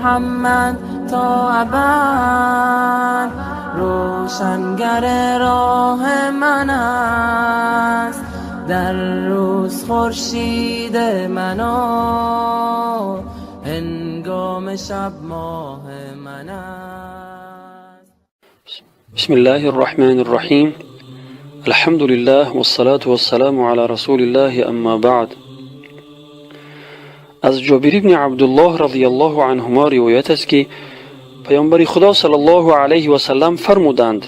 محمد تا ابد روشنگر راه من است. در روز خورشید من و هنگام شب ماه من است. بسم الله الرحمن الرحیم. الحمد لله والصلاة والسلام علی رسول الله، اما بعد. از جابر بن عبدالله رضی الله عنهما روایت است که پیامبر خدا صلی الله علیه و سلم فرمودند: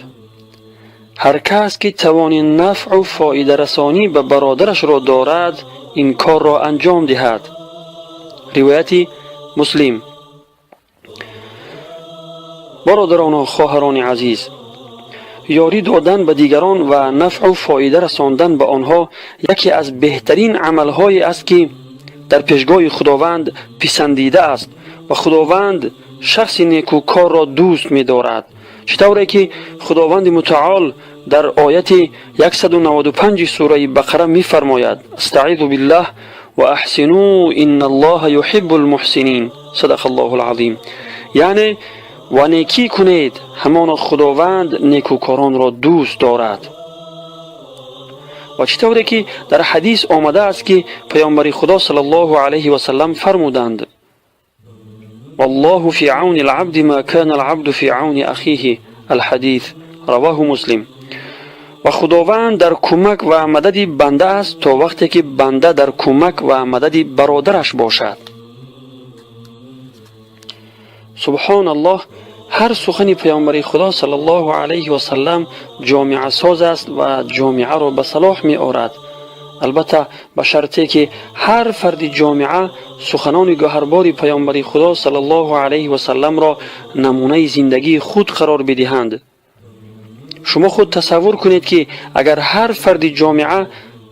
هر کس که توان نفع و فایده رسانی به برادرش را دارد این کار را انجام دهد. روایت مسلم. برادران و خواهران عزیز، یاری دادن به دیگران و نفع و فایده رساندن به آنها یکی از بهترین عملهایی است که در پیشگاه خداوند پسندیده است و خداوند شخص نیکوکار را دوست می‌دارد. چطوری که خداوند متعال در آیت 195 سوره بقره می‌فرماید: استعیذ بالله و احسنوا ان الله یحب المحسنین. صدق الله العظیم. یعنی و نیکی کنید، همان خداوند نیکوکاران را دوست دارد. و چطوری که در حدیث آمده است که پیامبر خدا صلی الله علیه و سلم فرمودند: والله فی عون العبد ما كان العبد فی عون اخیه. الحدیث رواه مسلم. و خداوند در کمک و مدد بنده است تا وقتی که بنده در کمک و مدد برادرش باشد. سبحان الله، هر سخن پیامبر خدا صلی الله علیه و سلم جامعه ساز است و جامعه را به صلاح می آورد. البته به شرطی که هر فرد جامعه سخنان گوهربار پیامبر خدا صلی الله علیه و سلم را نمونه زندگی خود قرار بدهند. شما خود تصور کنید که اگر هر فرد جامعه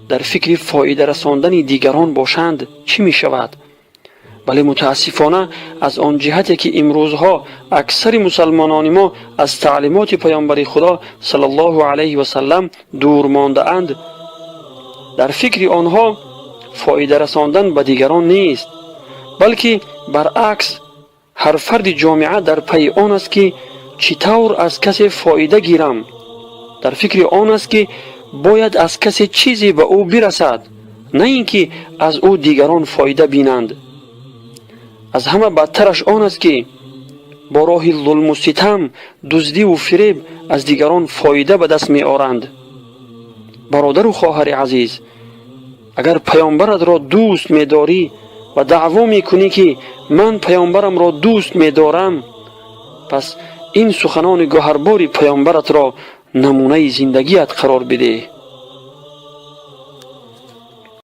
در فکر فایده رساندن دیگران باشند چی می شود؟ ولی متاسفانه از آن جهتی که امروزها اکثر مسلمانان ما از تعلیمات پیامبر خدا صلی الله علیه و سلم دور مانده اند، در فکر آنها فایده رساندن به دیگران نیست، بلکه برعکس هر فرد جامعه در پی آن است که چطور از کسی فایده گیرم، در فکر آن است که باید از کسی چیزی به او برسد، نه اینکه از او دیگران فایده بینند. از همه بدترش آن است که با راه ظلم و ستم، دزدی و فریب از دیگران فایده به دست می آرند. برادر و خواهر عزیز، اگر پیامبرت را دوست می داری و دعوا می کنی که من پیامبرم را دوست می دارم، پس این سخنان گوهربار پیامبرت را نمونه زندگیت قرار بده.